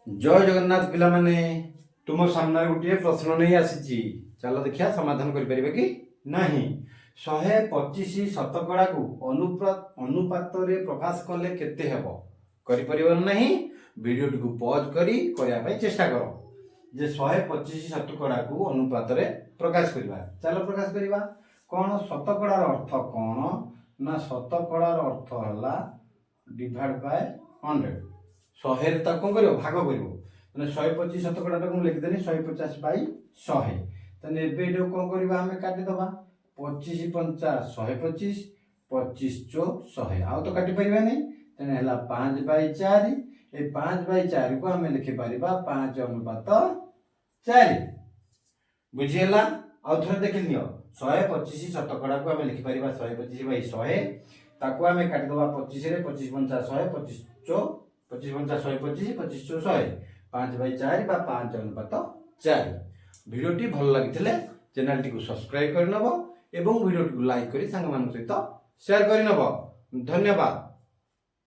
ଜୟ ଜଗନ୍ନାଥ ପିଲାମାନେ। ତୁମ ସାମ୍ନାରେ ଗୋଟିଏ ପ୍ରଶ୍ନ ନେଇ ଆସିଛି। ଚାଲ ଦେଖିବା, ସମାଧାନ କରିପାରିବେ କି ନାହିଁ। 125 ଶତକଡ଼ାକୁ ଅନୁପାତରେ ପ୍ରକାଶ କଲେ କେତେ ହେବ? କରିପାରିବ ନାହିଁ? ଭିଡ଼ିଓଟିକୁ ପଜ୍ କରି କରିବା ପାଇଁ ଚେଷ୍ଟା କର ଯେ 125 ଶତକଡ଼ାକୁ ଅନୁପାତରେ ପ୍ରକାଶ କରିବା। ଚାଲ ପ୍ରକାଶ କରିବା। କ'ଣ ଶତକଡ଼ାର ଅର୍ଥ କ'ଣ ନା, ଶତକଡ଼ାର ଅର୍ଥ ହେଲା ଡିଭାଇଡ୍ ବାଇ 100। 100ରେ ତାକୁ କ'ଣ କରିବ? ଭାଗ କରିବ। ମାନେ 125 ଶତକଡ଼ାଟାକୁ ମୁଁ ଲେଖିଦେଲି 150 ବାଇ 100। ତାହେଲେ ଏବେ ଏଇଟାକୁ କ'ଣ କରିବା ଆମେ? କାଟିଦେବା। 25 ପଞ୍ଚା 125, 25 ଚଉ 100। ଆଉ ତ କାଟି ପାରିବାନି। ତେଣୁ ହେଲା 5 ବାଇ 4। ଏଇ 5 ବାଇ 4କୁ ଆମେ ଲେଖିପାରିବା 5 ଅନୁପାତ 4। ବୁଝିହେଲା? ଆଉ ଥରେ ଦେଖି ନିଅ। 125 ଶତକଡ଼ାକୁ ଆମେ ଲେଖିପାରିବା 125 ବାଇ 100। ତାକୁ ଆମେ କାଟିଦେବା 25ରେ। 25 ପଞ୍ଚା 100, 25 ଚଉ, 25 ପଞ୍ଚା 125, 25 ଚଉ 100, 5 ବାଇ 4 ବା 5 ଅନୁପାତ 4। ଭିଡ଼ିଓଟି ଭଲ ଲାଗିଥିଲେ ଚ୍ୟାନେଲଟିକୁ ସବସ୍କ୍ରାଇବ୍ କରିନେବ ଏବଂ ଭିଡ଼ିଓଟିକୁ ଲାଇକ୍ କରି ସାଙ୍ଗମାନଙ୍କ ସହିତ ସେୟାର କରିନେବ। ଧନ୍ୟବାଦ।